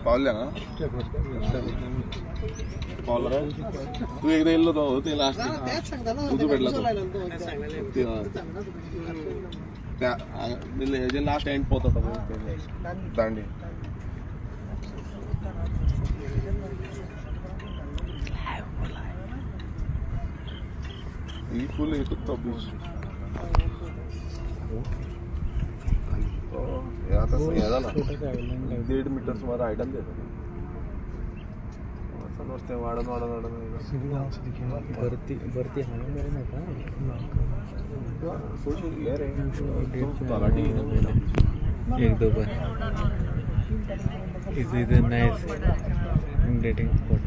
पावल्या ना, पावला. तू एकदा येयल्लो तो ते लास्ट. तेच सांगता ना. उजू पेटला तो. लायलो तो. ते त्या हेजे लास्ट एंड पोत आसा पळय ते दांडी. ही फुल एकूच तो बीच. हे आता हे जाला, 1.5 मिटर सुमार हायटान जाता. नुस्तें वाडून वाडून वाडून. भरती भरती हांगा मेरेन येता. हे रे तलाठी. एक दो bar. Is is a nice dating spot.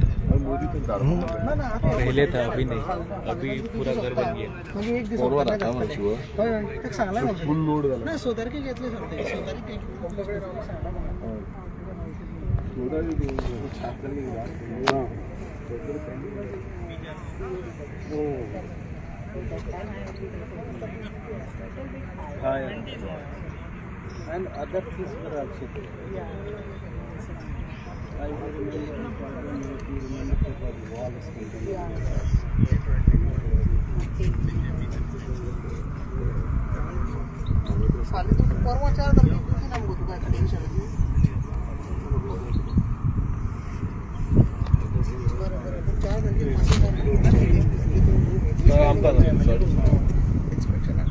Modi तो पहले था, अभी नहीं. अभी पूरा घर बन गया. म्हणजे एक दीस. परवा राहता म्हणशी. हय, ते सांगला. फुल लोड जाला. ना, स तारखेक येतले सांगते, 6 तारीख सांगला. And other things were also there. I remember, if you remember, there was wall is. फाल्यां तूं परवा 4 तारखेक ना मुगो, तुका टेन्शन. बरें बरें, पूण 4 तारखेक मातशें आमकां इन्स्पेक्शनाक.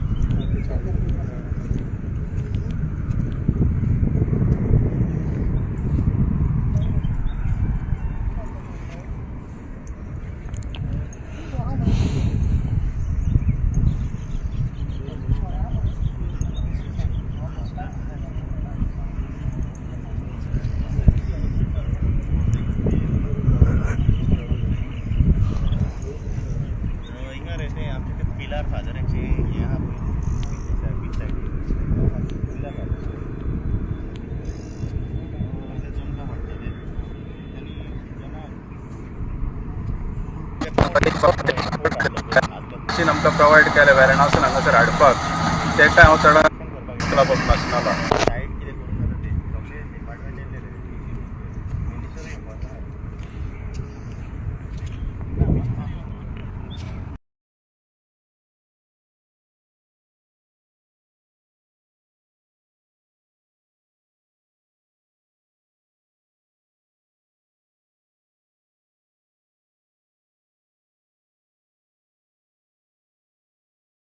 हिंगा रे ते आमचे ते पिलार फादराचे हे आहा पळय, बीच सायडीन पिलार फादर, ते चोमकां पडटा ते आनी जेन्ना मशीन आमकां प्रोवायड केलें वेरणासून हांगासर हाडपाक, तेका हांव चडान क्लब ऑफ नाशनाला.